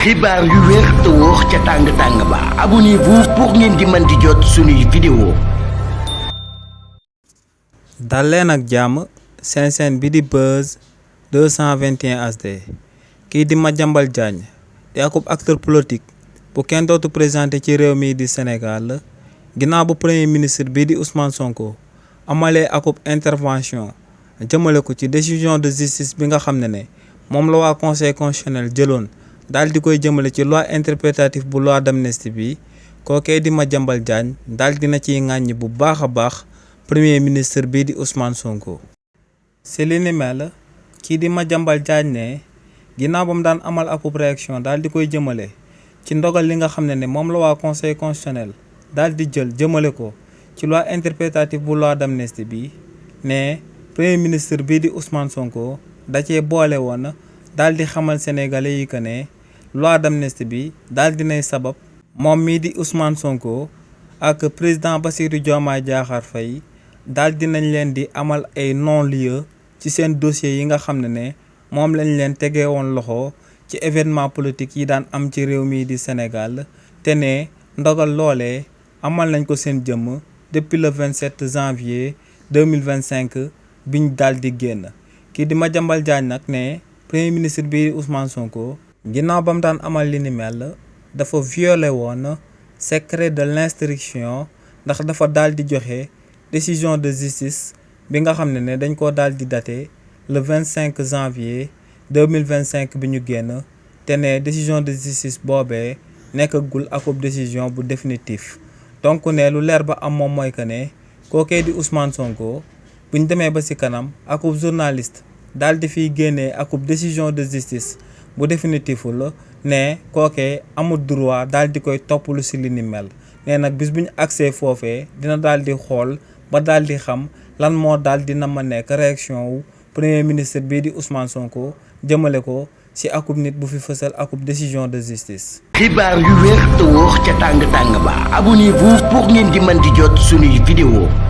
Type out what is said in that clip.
xibaar yu wér te wóor ca tàng ba abonnez-vous pour ngeen di mën di jot suñuy vidéo. dal leen ak jàmm seen chaîne bi di Buzz 221 HD kii di Madiambal Diagne di akub acteur politique bu kenn dootu présenté ci réew mi di Sénégal ginnaaw bu premier ministre bi di Ousmane Sonko amalee akub intervention jëmale ko ci décision de justice bi nga xam ne moom la waa conseil constitutionnel jëloon daal di koy jëmale ci loi interprétative bu loi d'amnistie bi kookee di Madiambal Diagne daal dina ciy ŋàññi bu baax a baax premier ministre bii di Ousmane Sonko. si li ni mel kii di Madiambal Diagne ne ginnaaw ba mu daan amal akub réaction daal di koy jëmale ci ndogal li nga xam ne moom la waa conseil constitutionnel daal di jël jëmale ko ci loi interprétative bu loi d'amnistie bi ne premier ministre bii di Ousmane Sonko da cee boole woon daal di xamal sénégalais yi que ne loi d'amnistie bi daal dinay sabab moom mii di Ousmane Sonko ak président Bassirou Diomaye Diakhar Faye daal dinañ leen di amal ay non-lieu ci seen dossier yi nga xam ne moom lañ leen tegee woon loxo ci événement politique yi daan am ci réew mii di Sénégal te ne ndogal loolee amal nañ ko seen jëmm depuis le 27 janvier 2025 biñ daal di génn kii di Madiambal Diagne nag ne premier ministre bi Ousmane Sonko ginnaaw ba mu daan amal li ni mel dafa violé woon secret de l'instruction ndax dafa daal di joxe décision de justice bi nga xam ne dañ koo daal di daté le 25 janvier 2025 bi ñu génn te ne décision de justice boobee nekkagul akub décision bu définitif donc ne lu leer ba am moom mooy que ne kookee di Ousmane Sonko buñ demee ba ci kanam akub journaliste daal di fiy génnee akub décision de justice bu définitiful la ne kookee amul droit daal di koy toppalu ci li ni mel ne nag bis bu ñu agsee foofee dina daal di xool ba daal di xam lan moo daal di na ma nekk réaction wu premier ministre bii di Ousmane Sonko jëmale ko ci akub nit bu fi fësal akub décision de justice. xibaar yu wér te wóor ca tàng ba abonnez-vous pour ngeen di mën di jot suñuy vidéo.